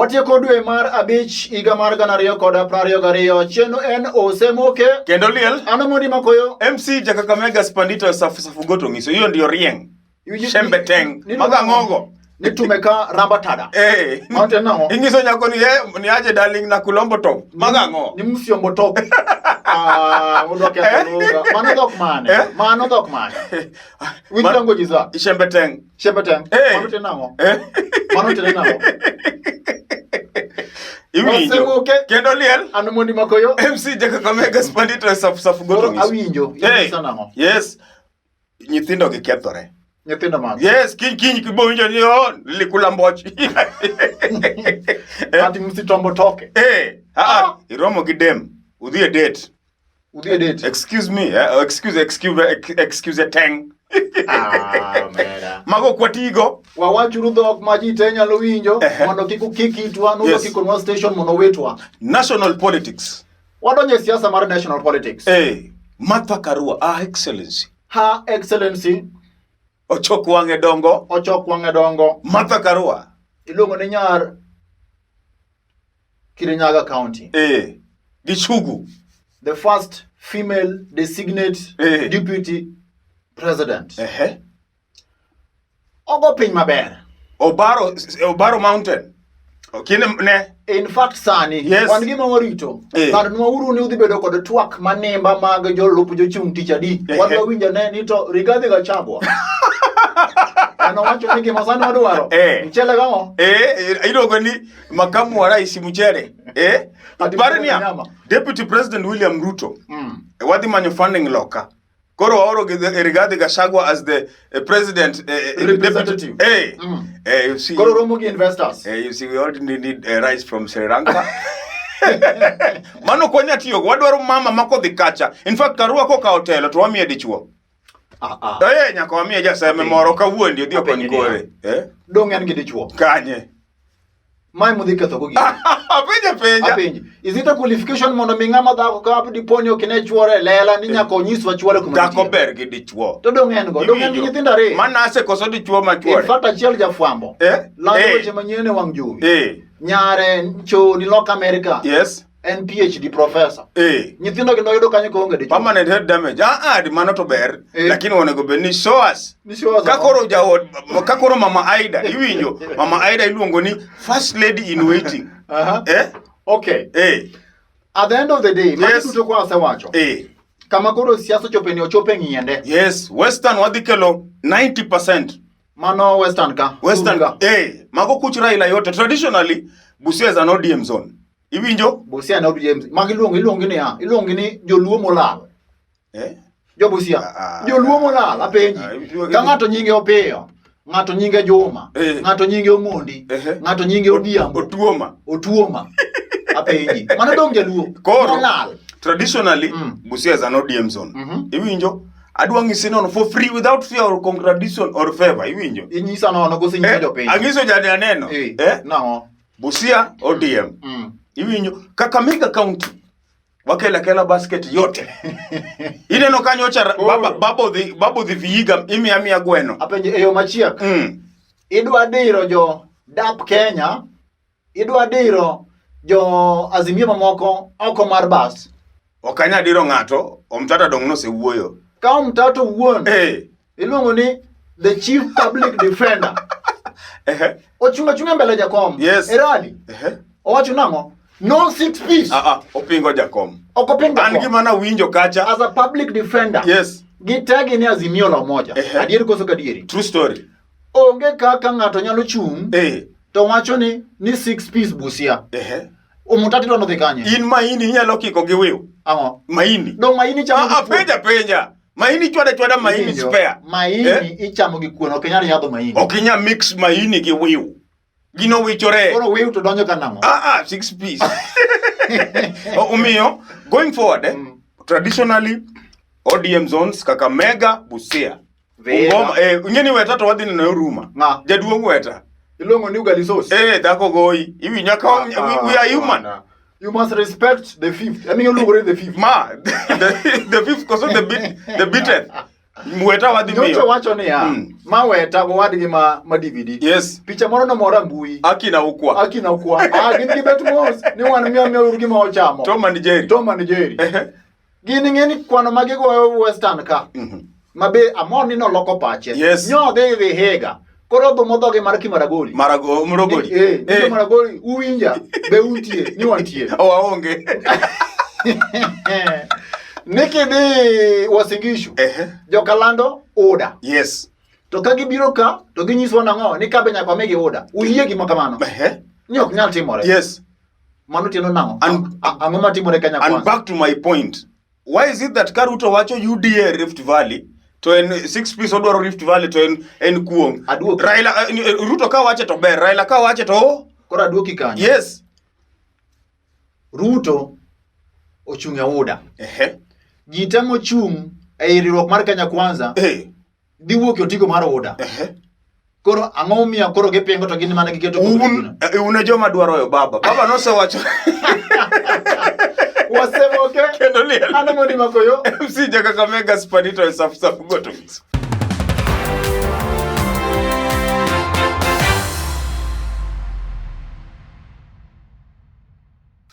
Watieko dwe mar 5 higa mar 2022. Chenro en Osemoke. Kendo liel. An Omondi Makoyo. MC Jakakamega Spandito Safu Safu Goto ng'iso hiyo ndio rieng. Shembe teng. Maga ng'ogo. Ni tumeka ramba tada. Eh. Mano te nang'o? Ing'iso nyako ni eh, ni aje darling na kulombo top. Maga ng'o? Ni msiombo top. Ah, udwa ketho lugha. Mano dhok mane? Eh? Mano dhok mane? Winj language is that? Shembe teng. Shembe teng. Eh. Mano te nang'o? Eh. Mano te nang'o? Iwinjo. Osemoke. Kendo liel. An Omondi Makoyo. MC Jakakamega Spandito Safu Safu Goto Koro ng'iso. awinjo. Hey. Inyisa nang'o? Yes. Nyithindo gi kethore. Nyithindo mag. Yes, kiny kiny kibowinjo ni oh, likula mboch. Eh. Ati msitombo toke. Eh, ah, iromo gi dem. Udhi e date. Udhi e date. Excuse me, eh, excuse, excuse, excuse teng. Ah, omera. Mago ok watigo. Wawachuru dhok ma ji te nyalo winjo Ehe. mondo kik ukik itwa, nudo Yes. kikonwa station mondo wetwa. National politics. Wadonjo e siasa mar national politics. Eh, Martha Karua, Her Excellency. Her Excellency Ochok wang'e dongo. Ochok wang'e dongo. Martha Karua. Iluongo ni nyar Kirinyaga County. Eh, Gichugu. The first female designate Eh. deputy president. Ehe. Ogo piny maber. Obaro, Obaro Mountain. Kine ne. In fact sani Yes. wan gima warito. Eh. Parnwa uru ni udhi bedo kod twak manimba mag jolup jochung' tich adi. Eh. Wan wawinjo ne ni to Rigathi Gachagua. En owacho ni gima sani wadwaro. Eh. Mchele gang'o? Eh, iluongo ni makamu wa rais mchere. Eh? Ati Par mchere niya, gi nyama. Deputy President William Ruto. Mm. Wadhi manyo funding loka. Koro waoro gi Rigathi Gachagua as the president Representative. Deputy. Eh. Mm. You see. Koro romo gi investors. You see, we already need rice from Sri Lanka. Mano ok wanya tiyogo, wadwaro mama ma kodhi kacha. In fact, Karua kokawo telo to wamiye dichuo. Ah, ah. Eh, nyaka wamiye jaseme Apenji. moro kawuondi odhi okony Apenji niya. kore. Eh? Dong' en gi dichuo. Kanye? Mae modhi ketho go gini. Apenja penja. Apenji. Is it a qualification mondo mi ng'ama dhako ka dipo ni ok ne chuore e lela ni nyaka onyiswa chuore kuma Dhako nitie? ber gi dichuo. To dong' en go. Dong' en gi Iwinjo? nyithindo ariyo. Manase koso dichuo ma In chuore. fact achiel jafwambo. Eh? Lando Eh. weche manyien e wang' jowi. Eh. Nyare choni loka Amerika. Yes. En PhD professor. Eh. Nyithindo gi noyudo kanyo koonge dichuo. Permanent head damage. Ah, ah, di mano to ber. Eh. Lakini onego bed ni show us. Ni show us Ka ang'o? koro jaod, ka koro Mama Aida, iwinjo, Mama Aida iluongo ni first lady in waiting. Aha. Eh? Okay. Eh. At the end of the day, magi Yes. duto kwa asewacho. Eh. Kama koro siasa ochope ni ochope ng'iende. Yes, Western wadhi kelo 90%. Mano Western ka. Western, Sunga. eh, mago kuch Raila yote. Traditionally, Busia is an ODM zone. Iwinjo? Busia ne ODM. Magi iluongo iluongi niya, iluongi ni joluo molal. Eh? Jo Busia. Ah, ah, Joluo molal apenji. ah, iluongo- Ka ng'ato nyinge Opiyo, ng'ato nyinge Juma, Eh. ng'ato nyinge Omondi, Ehe. ng'ato nyinge Odhiambo, Otuoma. Otuoma. Apenji. Mano dong jaluo. Koro, Molal. traditionally, Mm. Busia is an ODM zone. Mhm. Iwinjo? Adwa ng'isi nono for free without fear or contradiction or favor. Iwinjo? Inyisa nono koso inyiso Eh, jopiny. ang'iso jani aneno. Eh. Eh? Nang'o? Busia ODM. Iwinjo? Kakamega County. Wakela kela basket yote. Ineno kanyo cha baba baba odhi baba odhi Vihiga imiya miya gweno. Apenji e yo machiek. Idwa diro jo DAP Kenya, idwa diro jo Azimio mamoko oko mar bas. Ok anya diro ng'ato, Omtata dong' nosewuoyo. Ka Omtata owuon Eh. iluongo ni the chief public defender. Ehe. Ochung' achung'a mbele jakom. Yes. E rally. Ehe. Owacho nang'o? No six piece. Ah ah, opingo jakom. Ok opingo An jakom. gima nawinjo kacha. As a public defender. Yes. Gitegi ni Azimio la Umoja. Ehe. Adier koso kadieri? True story. Onge kaka ng'ato nyalo chung' Eh. to wacho ni ni six piece Busia. Ehe. Omutati dwa nodhi kanye? In maini inyalo kiko gi wiu. Ang'o? Maini. Dong' maini chamo Ah, ah, gi kuon. penja penja. Maini chwada chwada maini Iwinjo? spare. Maini Eh? ichamo gi kuon, ok inyal yadho maini. Ok inyal mix maini gi wiu. Gino wichore. Koro wiu to donjo ka nang'o? Ah, ah, six piece. Omiyo, going forward, eh, traditionally, ODM zones, Kakamega, Busia. Vihiga. Bungoma, eh, ing'eni Weta to wadhi neno e Ruma. Ng'a? Jaduong' Weta. Iluongo ni ugali sauce. Eh, dhako goyi. Iwinjo ka we are human. Ah, You must respect the fifth. I mean, iluongo ni the fifth. Ma, the fifth koso the bit, the bitteth. Weta wadhi Nyocha miyo. wacho niya, ma weta owadgi ma ma DVD. Yes. Picha moro nomora mbui. Akina ukwa. Akina ukwa. Ah, gin gibet mos ni wan miyo miyo uru gima ochamo. Tom and Jerry. Tom and Jerry. Gin ing'e ni kwano ma gigoyo Western ka. Ma be amor ni noloko pache. Yes. Nyo dhi dhi Higa. Koro odhumo dhoge mar Kimaragoli. Marago, Mrogoli. Eh, ni Kimaragoli uwinja be untie ni wantie. Waonge. Ni kidhi Uasin Gishu. Ehe. Jokalando oda. Yes. To ka gibiro ka to ginyiswa nang'o ni kabe nyaka wamigi oda. Uyie gima kamano. Ehe. Ni ok nyal timore. Yes. Mano tiendo nang'o? And- Ang'o matimore Kenya And kwanza? back to my point. Why is it that ka Ruto wacho UDA Rift Valley to en six piece odwaro Rift Valley to en en kuong. Aduoki. Raila Ruto ka wache to ber, Raila ka wache to Koro aduoki kanyo. yes. Ruto ochung' e UDA. Ehe. Ji te mochung' ei riwruok mar Kenya Kwanza Eh. dhi wuok e otiko mar UDA. Ehe. Koro ang'o momiyo koro gipingo to gin mana giketo koko Un gino? un e joma dwaro yo baba. Baba nosewacho Wasemoke. kendo liel. An Omondi Makoyo. MC Jakakamega Spanito e Saf Saf Goto.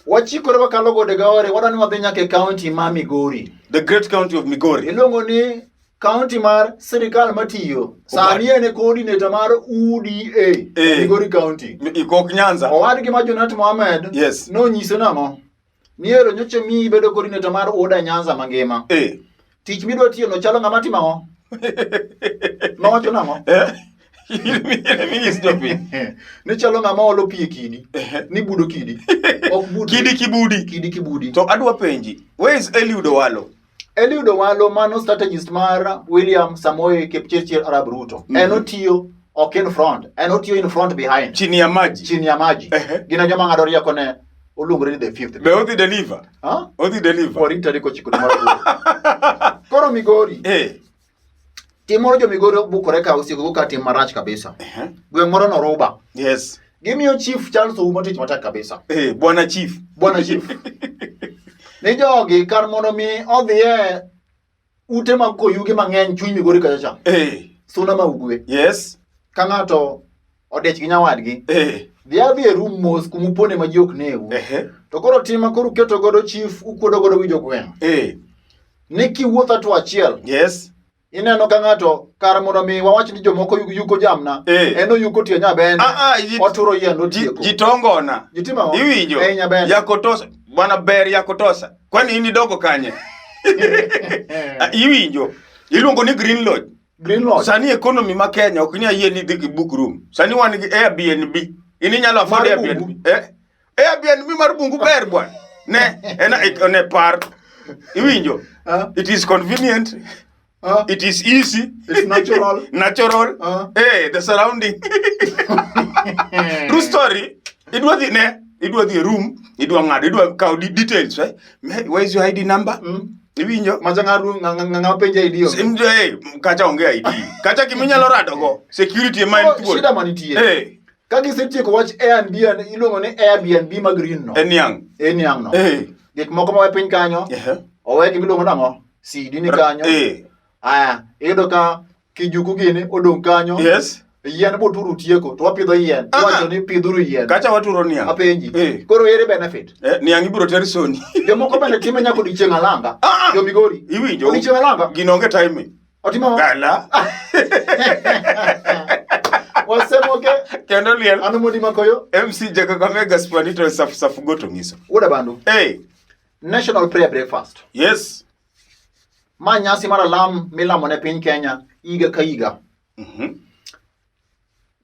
Wachikore wakalo gode gaore, wadwa ni wadhi nyaka e kaunti ma Migori. The great county of Migori. Iluongo ni kaunti mar sirikal matiyo. Sani en e coordinator mar UDA Eh. Migori County. Ikok Nyanza. Owadgi ma Junet Mohamed Yes. nonyise nang'o? Ni ero nyocha miyi bedo coordinator mar UDA Nyanza mangima. Eh. Tich midwa tiyo no chalo ng'ama timo ang'o? Nowacho nang'o? Eh. Minyis jopiny. Ni chalo ng'ama olo pi e kidi. Ni budo kidi. Ok bud. Kidi kibudi. Kidi kibudi. To adwa penji, where is Eliud Owalo? Eliud Owalo mano strategist mar William Samoei Kipchirchir Arap Ruto. En otiyo ok in front, en otiyo in front behind. Chini ya maji. Chini ya maji. Ehe. Gin e joma ng'ado rieko ne oluongore ni the fifth. Be odhi deliver? Ha? Odhi deliver? Warit tarik 9 dwe mar aboro. Koro Migori, Eh. tim moro jo Migori obukore ka osiekogo ka tim marach kabisa. Ehe. Gweng' moro noruba. Yes. Gimiyo Chief Charles Oumo tich matek kabisa. Eh, bwana chief. Bwana Chief. Ni jogi kar mondo mi odhi e ute mag koyuge mang'eny chuny Migori kacha cha. Eh. Suna ma Ugwe. Yes. Ka ng'ato odich gi nyawadgi, Eh. dhi adhi e room mos kuma upone ma ji ok neu. Ehe. To koro tim ma koro uketo godo chief, ukuodo godo wi jogweng'. Eh. Ni kiwuotho hatua achiel, Yes. ineno ka ng'ato kar mondo mi wawach ni jomoko yuko jamna, Eh. en oyuko tie nyabende, Ah, ah, oturo yien Ji, otieko. ji tongona. Ji timo ang'o? Iwinjo? Eh, nyabende. Yakotosa. Bwana ber yakotosa. Kwani in idogo kanye? Ah, Iwinjo? Iluongo ni Green Lodge. Green Lodge. Sani economy ma Kenya ok nyal yie ni idhi gi book room. Sani wan gi Airbnb. In inyalo afford Mar Airbnb. bungu. Eh? Airbnb mar bungu ber bwana. Ne, en ne par. Iwinjo? Ah. It is convenient. Ah. It is easy. It's natural. Natural. Ah. Eh, the surrounding. True story. Idwa dhi ne, idwa dhi e room, idwa ng'ado, idwa kawo details, eh? Where is your ID number? Iwinjo? Macha ng'aru ng'ama penjo ID onge. Eh, kacha onge ID. Kacha giminyalo radogo, security ema en Koro thuol. Shida manitie. Eh, Ka gisetieko wach Airbnb iluongo ni Airbnb ma green no. en niang'. En niang' no. Eh. Gik moko ma piny kanyo, Ehe. owe gimiluongo nang'o? CD ni kanyo. Eh. Aya, iyudo ka kijuku gini odong' kanyo. Yes. Yien boturu tieko, to wapidho yien. Ah, Iwacho ah. ni pidhuru yien. Kacha waturo niang'. Apenji. Eh. Koro ere benefit? Eh, niang' ibiro ter Sony. Jomoko bende time nyaka odiochieng' alanga. Ah, ah. Jo Migori. Iwinjo? Odiochieng' alanga. Gino onge timing. Otimo ang'o? Gala. Wasemoke. Kendo liel. An Omondi Makoyo. MC Jakakamega Spanito Saf Saf Goto ngiso. Wuod Abandu. Hey. National Prayer Breakfast. Yes. Ma nyasi mar alam milamo ne piny Kenya higa ka higa.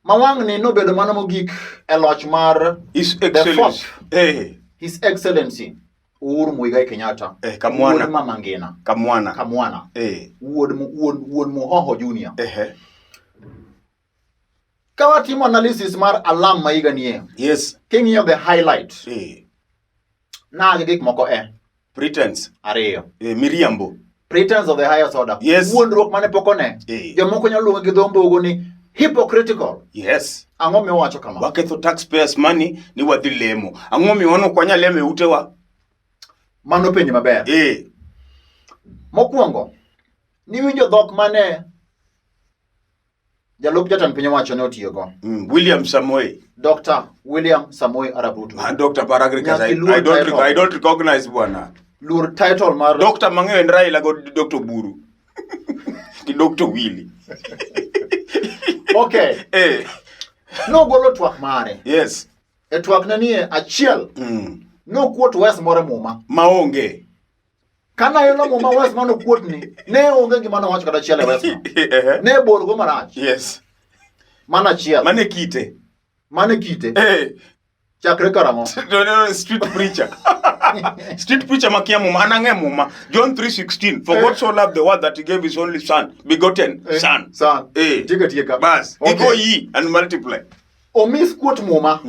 Ma wang'ni nobedo mana mogik e loch mar His The Excellency. fourth. Eh, His Excellency Uhuru Muigai Kenyatta. Eh, Kamwana. Wuod Mama Ngina. Kamwana. Kamwana. Eh. Wuod wuon wuon Muhoho Junior. Ehe. Ka watimo analysis mar alam ma higa nie, Yes. king'iyo the highlight, Eh. nagi gik moko e Pretense. ariyo. Eh, miriambo. Pretense of the highest order. Yes. Wuondruok mane pok one. Eh. Jomoko nyalo luonge gi dho mbogo ni hypocritical. Yes. Ang'o miwacho kama? Waketho taxpayers money ni wadhi lemo. Ang'o miyo wan ok wanyal lemo e utewa? Mano penjo maber. Eh. Mokwongo, Niwinjo dhok mane jalup jatend piny owacho ne otiyogo. William Samoei. Dr. William Samoei Arap Ruto. Ah, Dr. par agriculture. Nyaka iluor I don't, title. I don't recognize bwana. Luor title mar Dr. mang'eyo en Raila go Dr. Buru. Gi Dr. Willy. Okay. Eh, Nogolo twak mare. yes. E twak ne nie achiel. Nokuot wes moro e muma. Maonge. Kana elo muma wes mano kuot ni ne onge gima nowacho kata achiel e wes no. Ne borgo marach. Yes. Mano achiel. Mane kite. Mane kite. Eh. Chakre karang'o? No, no, no, street preacher. Street preacher makia muma, an ang'e muma. John 3:16. For God so loved the world that he gave his only son, begotten Eh, son. Son. Eh. Tieka tieka. Bas, Okay. go ye and multiply. Omis kuot muma.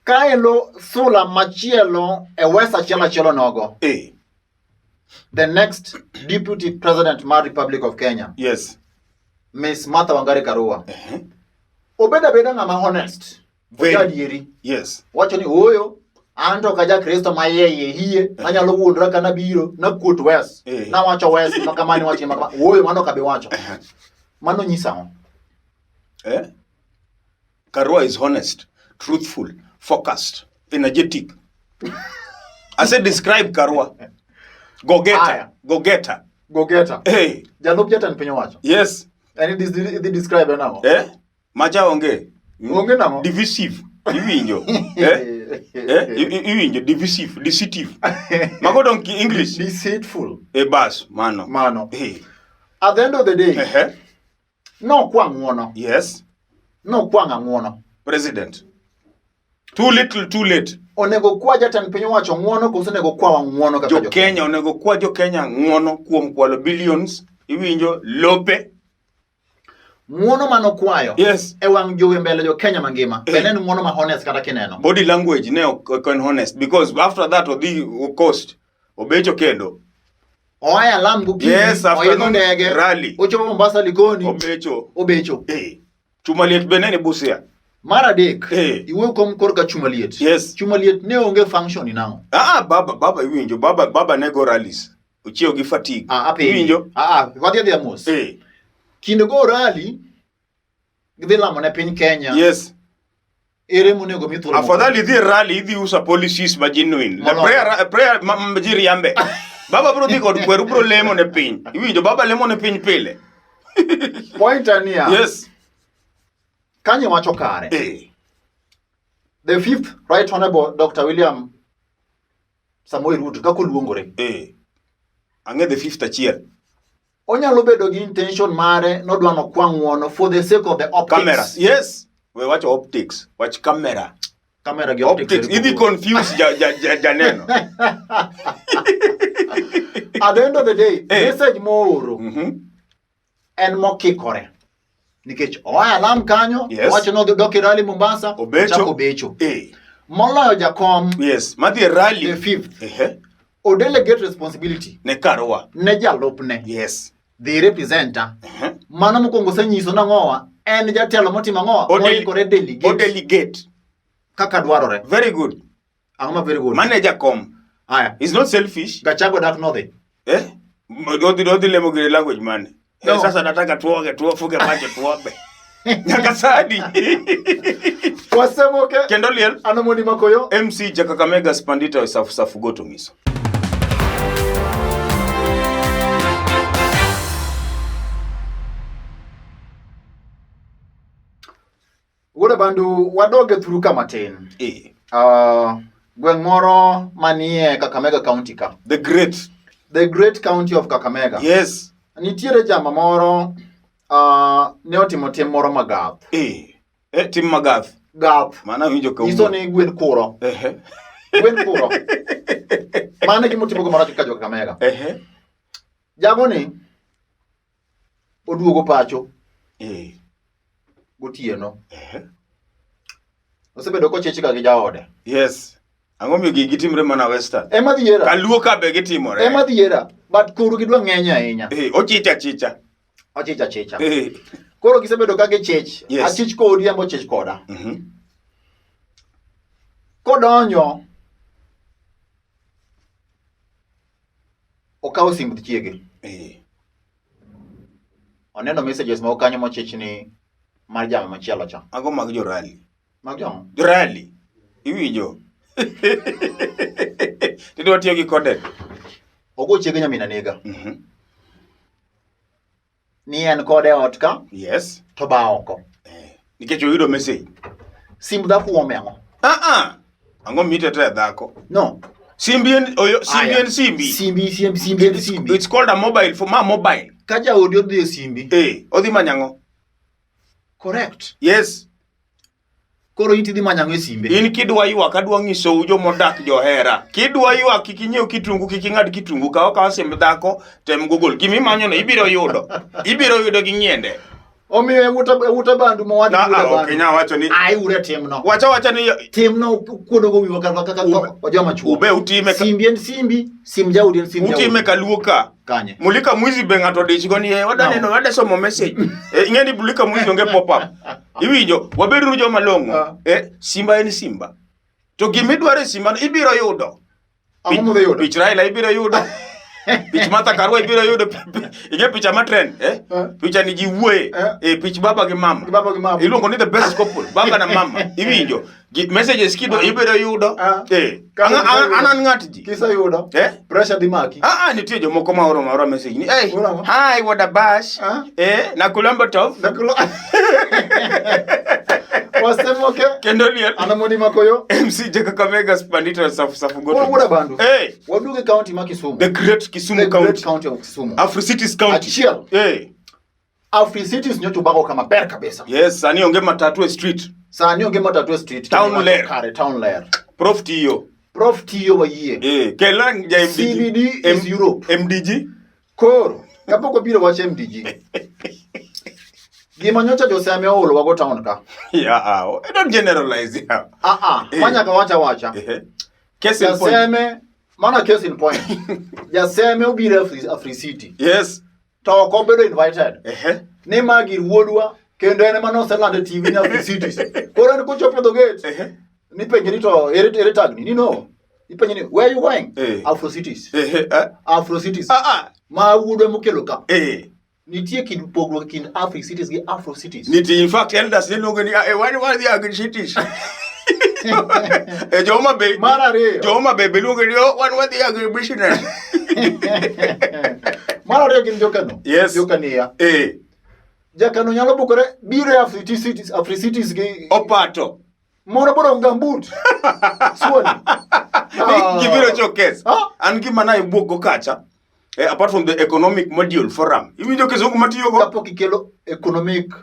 Kaelo sula machielo e wes achiel achielo nogo. Eh. The next deputy president mar Republic of Kenya. Yes. Miss Martha Wangari Karua. Obed abeda ng'ama honest. Very. Ojadieri. Yes. Wacho ni ooyo an to ka ja Kristo ma iye iye hie anyalo wuondora ka nabiro nakuot wes. Eh. Nawacho wes ma kamani wacho ma kama. Ooyo mano ok abi wacho. Mano nyisa ang'o? Eh? Karua is honest, truthful, focused, energetic. I said describe Karua. Go getter. Aya. Go getter. Go getter. Hey. Jalup jatend piny owacho. Yes. En idhi describe en ang'o? Eh? Macha onge. Onge nang'o? Divisive. Iwinjo. Eh? Eh? Iwinjo divisive, deceptive. Mago donk English. Deceitful. Eh bas, mano. Mano. Eh. At the end of the day, Eh. nokwa ng'uono. Yes. Nokwa ng'uono. President. Too little, too late. Onego kwa jatend piny owacho ng'uono koso onego kwawa ng'uono kaka Jo Kenya onego kwa jo Kenya ng'uono kuom kwalo billions, iwinjo lope. Ng'uono manokwayo Yes. e wang' jowi mbele jo Kenya mangima. Eh. Bende en ng'uono ma honest kata kineno. Body language ne ok en honest because after that odhi coast obecho kendo. Oa e alam gokinyi, Yes, oidho afternoon ndege, rally. ochopo Mombasa Likoni, Obecho. obecho. Eh. Chuma liet be ne ni Busia. Mar adek, Eh. iwuoyo kom korka chuma liet. Yes. Chuma liet ne onge function ni nang'o? Ah, baba baba iwinjo baba baba ne go rallies. Ochiew gi fatigue. Ah, apenji. Iwinjo? Ah, ah, wadhi adhiya mos. Eh. Kinde go rally, gidhi lamo ne piny Kenya. Yes. Ere monego mi thuolo? Afadhali idhi e rally idhi usa policies ma genuine. The Moloyo. prayer prayer ma ma ji riambe. Baba bro dhi kod kweru bro lemo ne piny. Iwinjo baba lemo ne piny pile. Point en niya. Yes. Kanyo wacho kare. Eh. The fifth right honorable Dr. William Samoei Ruto kaka oluongore. Eh. Ang'e the fifth achiel. Onyalo bedo gi intention mare nodwa nokwa ng'uono for the sake of the optics. Camera. Yes. We wacho optics. Wach camera. Camera gi optics. Optics. Idhi confuse ja, ja, ja, janeno. At the end of the day, Eh. message mooro en mokikore. Nikech oa e alam kanyo, Yes. owacho ni odhi dok e rally Mombasa, Obecho. ochako obecho. Eh. Moloyo jakom, Yes. Madhi e rally. the fifth, Ehe. o delegate responsibility Ne Karua. ne jalupne. Yes. Dhi representer. Ehe. Mano mokwongo osenyiso nang'owa, en jatelo motimo ang'owa, moikore O delegate delegate. kaka dwarore. Very good. Ang'o ma very good? Manager kom. Aya. He's not selfish. Gachagua dak nodhi. Eh? Odhi odhi lemo gi language mane? No. Eh, sasa nataka tuoge tuofuge macho tuombe. Nyaka sadi. Wasemoke. Kendo liel. An Omondi Makoyo. MC Jakakamega Spandita Safu Safu Goto Ngiso. Wuod Abandu, wadog e thuru ka matin. Eh. Gweng' moro manie Kakamega County ka. The great. The great county of Kakamega. Yes. Nitiere jama moro ne otimo tim moro magath. Eh. Eh, tim magath. Gath. Mano awinjo ka Nyiso ni gwen kuro. Ehe. Gwen kuro. Mano e gima otimo go marach ka jo Kakamega. Ehe. Jagoni oduogo pacho. Eh. Gotieno. Ehe. Osebedo kochich ga gi jaode. Yes. Ang'o miyo gigi timre mana Western? Ema dhiera. Kaluo ka be gitimore. Ema dhiera. But koro gidwa ng'eny ahinya. Eh, ochicha chicha. Ochicha chicha. Eh. Koro gisebedo ka gichich. Yes. Achich kodi ambo chich koda. Kodonjo. Okawo simb chiege. Eh. Oneno messages moko kanyo mochich ni mar jama machielo cha. Mago mag jorali. Mag jong'o? Jorali. Iwinjo. Tidwa tiyo gi codec. Ogo chiege nyamin anega. Ni en kode e ot ka. Yes. To ba oko. Eh. Nikech oyudo message. Simb dhako uome ang'o? Ah ah. Ang'o mitete e dhako? No. Simbi en oyo, simbi en simbi. Simbi simbi simbi en simbi. It's called a mobile for ma mobile. Ka jaodi odhi e simbi. Eh, odhi manyo ang'o? Correct. Yes. Koro in tidhi manyo ang'o e simbe? In kidwa ywak adwa nyisou jomodak johera. Kidwa ywak kik inyiew kitungu kik ing'ad kitungu kaw akawa simb dhako tem Google. Gima imanyono ibiro yudo. Ibiro yudo gi ng'iende. Omiyo e wuta e wuta bandu ma wadhi Na wuta ah, ok bandu. inyal wacho ni Ai ure timno. wacha wacha ni Timno kuodo go wiwa kaka kaka joma chuo. ube utime ka, Simbi en simbi, sim jaodi en sim jaodi. utime kaluo ka. Kanye. Mulika mwizi be ng'ato dich go ni eh, wada No. neno wada somo message. Eh, ing'e ni mulika mwizi onge pop up. Iwinjo, wabeduru joma long'o. Ah. Eh, simba en simba. To gima idwaro e simba no ibiro yudo. Ang'o modhi yudo? Pich Raila ibiro yudo. Pich Martha Karua ibiro yudo. Ing'e picha ma trend, eh? Eh. Picha ni ji wuoye. Eh. Eh, pich baba gi mama. Gi baba gi mama. Iluongo ni the best couple, baba na mama. Iwinjo. Messages kido ibiro yudo. Ah. Eh. Kaka An ibiro an an ng'at ji. Kiseyudo, Eh? pressure dhi maki. Ah, ah, nitie jomoko ma oro maora message ni hey, Oro ang'o? hi what a bash Ah. eh nakulamba tof Nakulo. Wasemoke. kendo liel Anamoni makoyo. MC Jaka Kakamega Spandito safu safu Koro goto wuod Abandu. hey Waduogo e county ma Kisumu. the great Kisumu The great county county of Kisumu. Afri Cities county Achiel. hey Afri Cities nyocha obago kama ber kabisa. yes sani onge matatu e street Sani onge matatu e street. Town kendo ler. Kare town ler. prof tiyo Prof tiyo wayie. eh kela ja MDG CBD is Europe. MDG Koro, kapok wabiro wach MDG. Gima nyocha joseme oolo wago town ka. yeah ah, don't generalize yeah Ah ah, Eh. ma nyaka wacha wacha. eh case in point Jaseme, mana case in point. Jaseme obiro Afri, Afri City. yes To ok obedo invited. eh Ni ma gir wuodwa kendo en ema noselando e TV ni Afri Cities. Koro en kochopo e dho gate, eh nipenje ni to ere ere tagni? Ni no. Ipenje ni where are you going? Eh. Afro Cities. eh eh Afro Cities. ah ah Ma wuodwa mokelo ka. eh Nitie kind pogruok kind Afri Cities gi Afro Cities. Niti, in fact, elders ne luongo ni eh, wan wadhi Agri Cities. e jo Homa Bay. Mar ariyo. Jo Homa Bay be luongo ni oh, wan wadhi Agri Business. Mar ariyo gin jokano. Yes. Jokania. eh, Jakano nyalo bukore biro e Afri Cities, Afri Cities gi opato. moro boro gambut. Suoni. Ni Gibiro showcase. Ah. An gima na ibuok go kacha. Eh, apart from the economic module forum. Iwinjo kizungu matiyogo? Kapok ikelo economic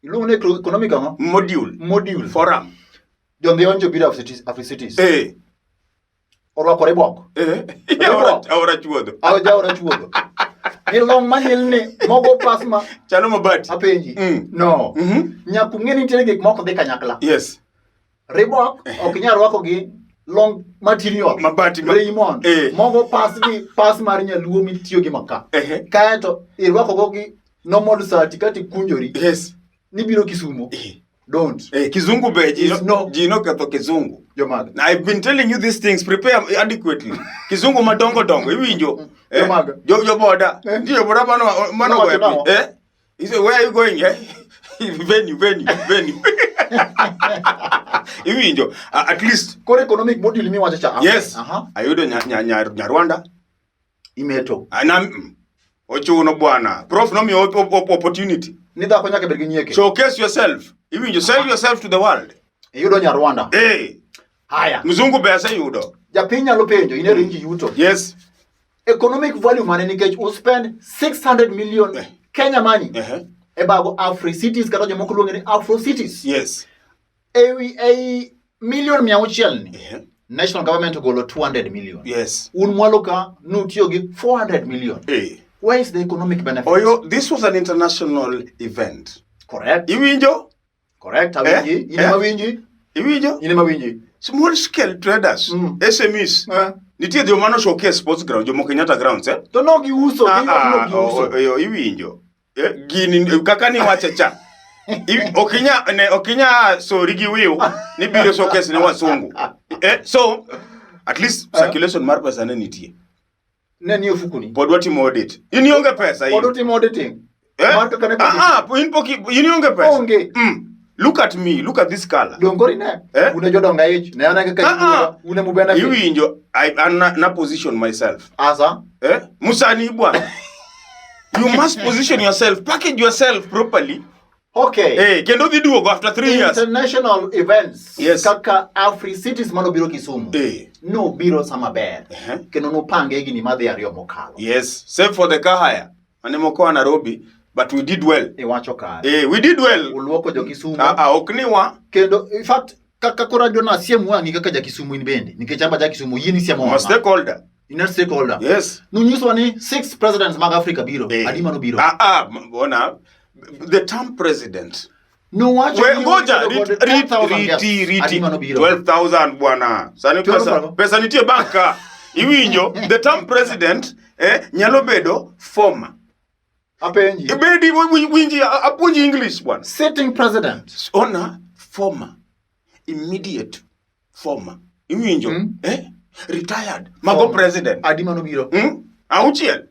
iluongo ni economic ang'o? Module Module. forum. Jondhionjo biro Afri Cities, Afri Cities. Eh, Orwako Reebok. eh. Reebok. Aora aora chuodho. Awo jaora chuodho. Ni long manyilni mogo pas ma Chalo mabati. apenji. Mm. No. Mhm. Nyaka ung'e ni nitiere gik moko dhi kanyakla. Yes. Reebok ok inyal rwako gi long material. Mabati ma- Raymond. Eh. Mogo pas gi pas mar nyaluo mitiyo gi maka. Ehe. Kaeto irwako go gi normal sati kata ikunjori Yes. nibiro Kisumo. Eh. Don't. Eh, kizungu be ji Is no. ji noketho kizungu. Jomaga. Now, I've been telling you these things, prepare adequately. Kizungu madongo dongo, iwinjo. Eh, Jomaga. jo jo boda. Eh. Nitie jo boda mano mano Nowacho goyo nang'o? piny. Eh? He said, where are you going? Eh? Venue, venue, venue. Iwinjo. At least, Koro economic module miwacho cha. yes. Aha. Ayudo nya, nya, nya, Nyarwanda. Imeto. Ana, ochuno bwana. Prof nomiyo opportunity. Ni dhako nyaka bed gi nyieke. Showcase yourself. Iwinjo, sell yourself to the world. Iyudo Nyarwanda. Eh, Haya. mzungu be aseyudo. Japiny nyalo penjo in e ringi yuto. Yes. Economic value mane nikech u spend 600 million Eh. Kenya money Uh-huh. e bago Afri Cities kata jomoko luonge ni Afro Cities. Yes. Ewi ei million 600 ni Uh-huh. national government ogolo 200 million. Yes. Un mwalo ka nutiyo gi 400 million. Eh. Where is the economic benefit? Oyo, this was an international event. Correct. Iwinjo? Correct. Awinji. Eh? In ema winji. Iwinjo? In ema winji. Small scale traders, SMEs. Eh. Nitie joma no showcase sports ground, jomo Kenyatta grounds, eh? To no giuso, Ah, giwacho ah, no giuso. oyo, iwinjo. Eh, gini kaka ni wache cha. Okinya ne okinya sori gi wiu ni biro showcase ne wasungu. Eh, so at least circulation mar pesa ne nitie. Ne ni ofukuni. Pod watimo audit. In ionge pesa in. Pod utimo auditing. Eh? Mar kaka ne Ah, ah, in pok in ionge pesa. Onge. Look at me, look at this color. Dongori ne. Eh? Une jodonga ich. Ne ana kaka Ah, ah. une mu benefit. Iwinjo, I na position myself. Asa. Eh? Musani bwana. You must position yourself, package yourself properly. Okay. Eh, kendo dhi duogo after 3 years. International events Yes. kaka Afri Cities manobiro Kisumu. Eh. Nobiro sama ber. Uh-huh. Kendo nupange higni madhi ariyo mokalo. Yes, save for the car hire. Mane moko Nairobi, but we did well. Iwacho kare. Eh, we did well. Uluoko jo Kisumu. Ah, ah, ok ni wa. Kendo in fact kaka koro adwa nasiem wang'i kaka ja Kisumu in bende nikech amba ja Kisumu yie ni siemo Ma wang'a. stakeholder. In a stakeholder. Yes. Nunyiswa ni six presidents mag Africa biro. Eh. Adi manobiro. Ah, ah, bona. The term president. Nuwacho We, ni ngoja, ubedo kod rit, rit, 10,000 guests. riti, riti. Adi manobiro. 12,000 bwana. Sani pesa, 12,000. pesa nitie bank ka. Iwinjo, the term president eh, nyalo bedo former. Apenji. Ibedi winji apuonji English bwana. Sitting president. Ona former, immediate former. Iwinjo, eh? Retired. Mago Former. president. Adi manobiro. Auchiel.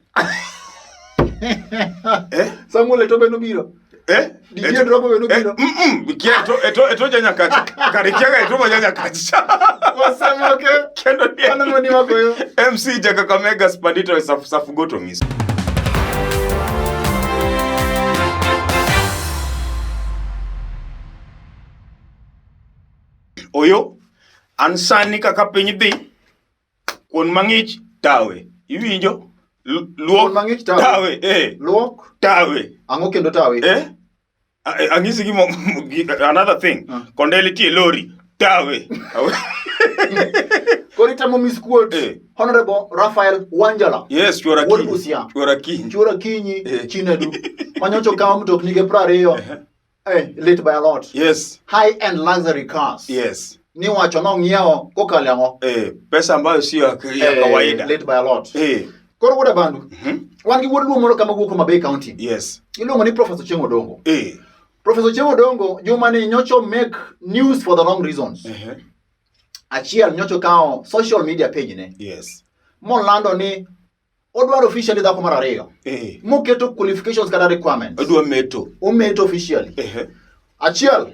Eh? Samuel Eto'o be nobiro. Eh? Didier Drogba be nobiro. Eh, kia eto janyakacha. Kare kiaga eto janyakacha. Wasamoke. Kendo die. Mano mani wagoyo. MC Jakakamega Spadito Safugoto Miss. Oyo, an sani kaka piny dhi, kuon mang'ich tawe. Iwinjo? Luok Kuon mang'ich tawe. Tawe, eh. Luok. Tawe. Ang'o kendo tawe? Eh? Ang'isi gimo another thing. Kondele tie lori. Tawe. Koro itemo misquote Eh. Honorable Raphael Wanjala. Yes, chuora Wuod kinyi. Busia. Chuora kinyi. Chuora kinyi Eh. Chinedu. Manyocho kawo mtokni ge 20. Eh, late by a lot. Yes. High end luxury cars. Yes. Niwacho nong'iewo kokalo ang'o? Eh, pesa ambayo sio ya Eh, kawaida. Late by a lot. Eh. Koro wuod Abandu. Wan gi wuod Luo moro kama wuok Homa Bay County. Yes. Iluongo ni Professor Chieng' Odongo. Eh. Professor Chieng' Odongo juma ni nyocho make news for the wrong reasons. Achiel nyocho kawo social media page ne. Yes. Molando ni odwaro officially dhako mar ariyo. Eh. Moketo qualifications kata requirements. Odwa meto. Ometo officially. Achiel,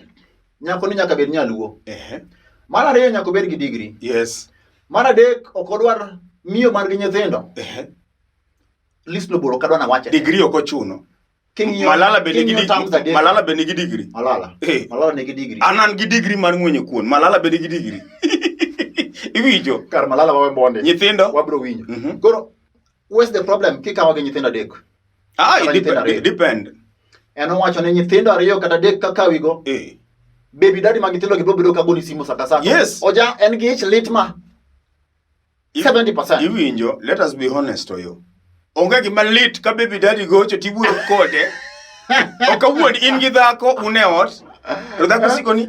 nyako ni nyaka bed nyaluo. Mar ariyo nyaka obed gi degree. Yes. Mar adek ok odwar miyo mar gi nyithindo. List no bor ok adwa nawache. Degree ok ochuno. King'iyo Malala be nigi king'iyo terms adek. Malala be nigi degree. Malala. Eh. Malala nigi degree. An an gi degree mar ng'wenyo kuon. Malala be nigi degree. Iwinjo? Kar Malala wawe monde. Nyithindo? Wabro winjo. Koro where's the problem kikawo gi nyithindo adek? Ah, Kata it nyithindo ariyo. depend. En owacho ni nyithindo ariyo kata adek kakawigo. Eh. Baby daddy mag nyithindo gi biro bedo ka goni simu sa ka sa. Yes. Oja en gi ich lit ma 70%. Iwinjo, let us be honest oyo. Onge gima lit ka baby daddy gocho tiwuoyo kode. Ok awuondi in gi dhako un e ot. To dhako siko ni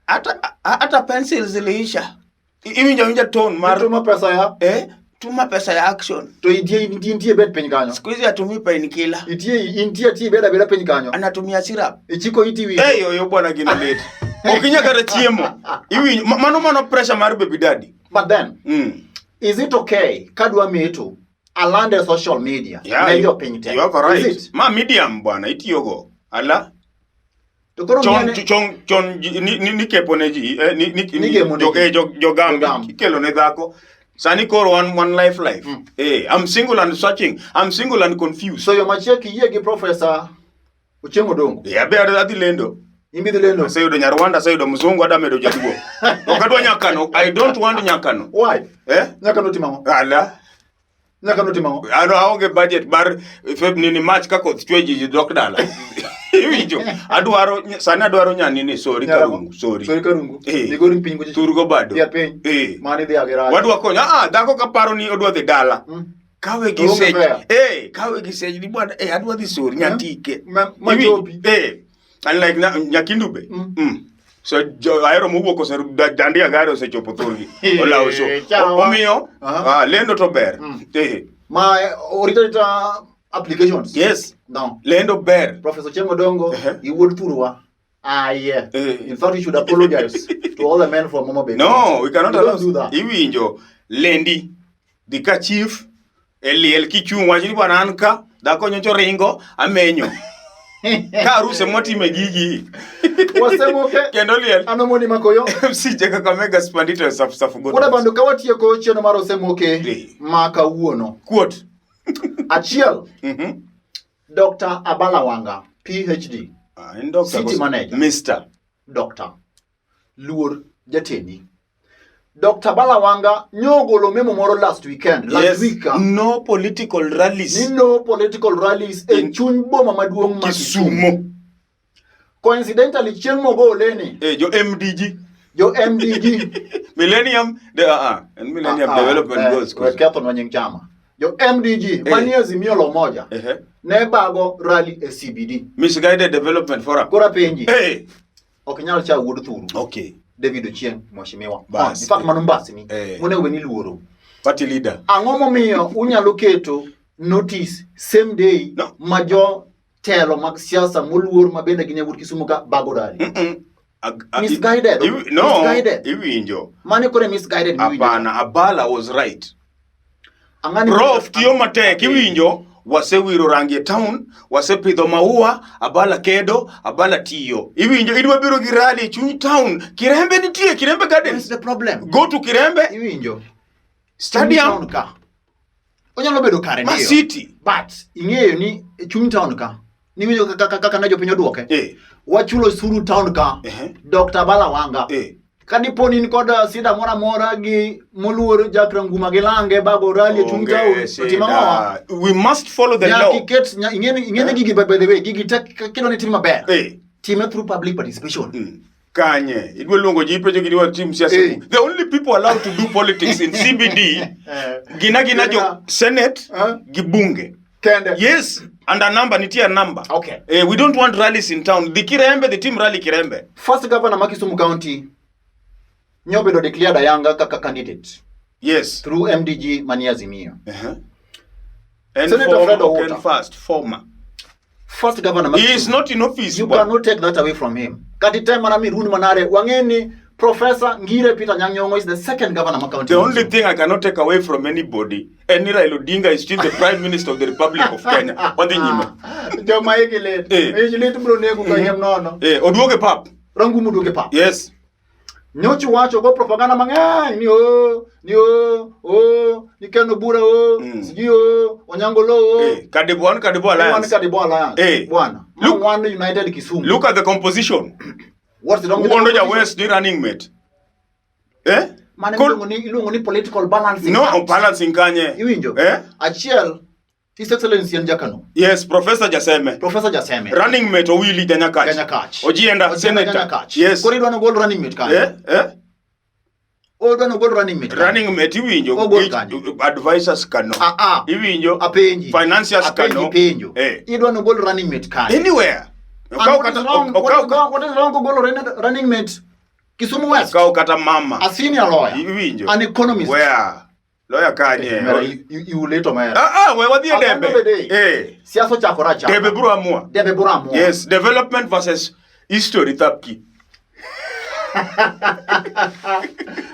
hata pencil ziliisha. Iwinjo winja tone mar Tuma pesa ya eh tuma pesa ya action. To itie intie bet piny kanyo. Siku hizi atumii painkiller. Itie intie tie beda beda piny kanyo. Anatumia syrup. Ichiko iti winjo. Eh oyo bwana gino lit. Ok inyal kata chiemo. Iwinjo mano pressure mar baby daddy. But then, is it okay kadwa meto alande social media Yeah, ne jopiny te? You have a right. Is it? Ma medium bwana itiyogo. Ala. To koro Chon ng'ane- chon chon ni kepo ne ji ni Ni gemo ne ji. jogam Jogam. ikelo ne dhako. Sani koro one life life. I'm single and searching. I'm single and confused. So yo machiek iyie gi Professor Ochieng' Odongo. Yeah, be adhi lendo. Imbi dhi lendo. Aseyudo Nyarwanda, aseyudo Mzungu, adwa medo Jaluo. Ok adwa nyakano. I don't want nyakano. Why? Eh? Nyakano timo ang'o? Ala. Nyakano timo ang'o? An aonge budget mar Feb nini March ka koth chwe ji dok dala. Iwinjo? Adwaro sani adwaro nyanini sorry Karungu, sorry. Sorry Karungu. Eh. Migori piny gocho. Turgo bado. Dhier piny. Eh. Mani dhi agera. Wadwa konyo. Ah, dhako kaparo ni odwa dhi dala. Kawe gi Onge sech. fare. Eh, kawe gi sech ni bwana, eh adwa dhi sori nyatike. Ma Iwinjo? chopi. Eh. And like Nyakindube. So jo ahero mowuok ose dandi agare osechopo thurgi. Olawo so. Chawa. Omiyo, lendo to ber. Eh. Ma orita rita applications. Yes. No. Lendo ber. Professor Ochieng' Odongo, iwuod thurwa. Ah, yeah. Eh. In fact, you should apologize to all the men from Homa Bay. No, we cannot You don't allow. do that. Iwinjo, lendi. Dhi ka chief, E liel kichung' wach ni bwana an ka dhako nyocha oringo amenyo. Ka aruse mwatime gigi. Wasemoke. Kendo liel. Ano moni makoyo. MC Jaka Kakamega Spandito e safu safu godo. Wuoda bando ka watieko chenro mar Osemoke Eh. ma kawuono. Kuot. Achiel, Dr. Abala Wanga, PhD, Ah, en doctor City koso- manager. Mister. Doctor. Luor jatendi. Dr. Bala Wanga nyogolo memo moro last weekend, last Yes. week. No political rallies. Ni no political rallies e In- chuny boma maduong' ma Kisumu. Kisumo. Coincidentally chieng' mogole ni Eh, jo MDG. jo MDG Millennium de, en Millennium Development Goals. We kethonwa nying chama. Jo MDG manie Azimio la Umoja Ehe. ne bago rally e CBD. Misguided Development Forum. Koro apenji, Eh, ok inyal cha wuod thuru. okay. David Ochieng, mheshimiwa. Bas. In fact mano mbasni. Eh. Monego bed ni iluoro. Party leader. Ang'o momiyo unyalo keto notice same day No. ma jo telo mag siasa moluor ma bende gin yawuot Kisumu ka bago rally? Misguided. No, Misguided. iwinjo. Mane koro e misguided miwinjo. Hapana, Abala was right. Ang'ani Prof tiyo matek, iwinjo. Wasewiro rangi e town, wasepidho maua, Abala kedo, Abala tiyo. Iwinjo, idwa biro gi rally e chuny town. Kirembe nitie, Kirembe What's Gardens. the problem? Go to Kirembe Iwinjo. Chuny Stadium, town ka. Onyalo bedo kare ma ndiyo. city. But ing'eyo ni e chuny town ka. Niwinjo kaka kaka ne jopiny oduoke. Wachulo osuru town ka. Dr. Abala Wanga. Ka dipo ni in kod sida moro amora gi moluor Jack Ranguma gi lange bago rally e chuny Onge town. To tim ang'owa? shida. We must follow the Nyaka law. iket ing'e ni gigi by the way gigi tek kidwa ni tim maber. Time through public participation. Kanye idwa luongo ji ipenjo gi dwa tim siasa. The only people allowed to do politics in CBD gina gina jo senate gi bunge. Kende. Yes, and a number nitie a number. Okay. We don't want rallies in town. Dhi Kirembe, the team rally Kirembe. First governor ma Kisumu County nyobedo declared ayanga kaka candidate. Yes. Through MDG manie Azimio. And Senator former, Fred okay, Owuta. first former. First governor ma He is Kisumu. not in office. You but- cannot take that away from him. Kati time mana mirun manare wangeni Professor Ngire Peter Anyang' Nyong'o is the second governor ma county. The only thing I cannot take away from anybody, any Raila Odinga is still the Prime Minister of the Republic of Kenya. Wadhi nyime. Joma igi lit. Igi lit bro nego ka yiem nono. Oduoge pap. Rangumu duoge pap. Yes. Nyochi wacho go propaganda mang'eny ni o ni o o ni Ken Obura o sijui o Onyango Lo o. Kadibo one Kadibo Alliance. One Kadibo Alliance. Bwana. Look, one United Kisumu. Look at the composition. What's wrong with the Uondo ja composition? West ni running mate. Mane iluongo ni political balancing. No, act. balancing kanye. Iwinjo? Achiel, His Excellency en Jakano. Yes, Professor Jaseme. Professor Jaseme. Running mate Owili Janyakach. Janyakach. Ojienda, Ojienda Senator. Janyakach. Yes. Koro idwa nogol running mate kanyo. Odwa nogol running mate. Running mate iwinjo. Ogol kanyo. Advisors kano. Iwinjo. Apenji. Financiers Apenji kano. penjo. Idwa nogol running mate kanyo. Anywhere. And what is wrong? What is wrong kogolo running mate Kisumu West? Okaw kata mama. A senior lawyer. Iwinjo. An economist. Where? Lawyer kanye. Iuleto mera. We wadhi e At the end debe. of the day, Siasa ochakore achaka. Debe bro amua. Debe bro amua. Yes, development versus history thapki.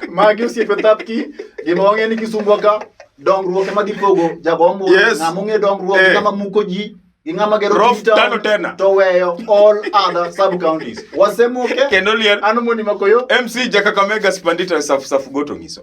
Magi osiepe thapki, gima wang'e ni Kisumu ka dongruok ema gipogo jago ombulu, ng'ama ong'e dongruok, ng'ama muko ji, gi ng'ama gero Prof town, tano tena. to weyo all other sub counties. Wasemoke Kendo liel. An Omoni Makoyo. MC Jakakamega Spandita Safu Safu Goto ngiso.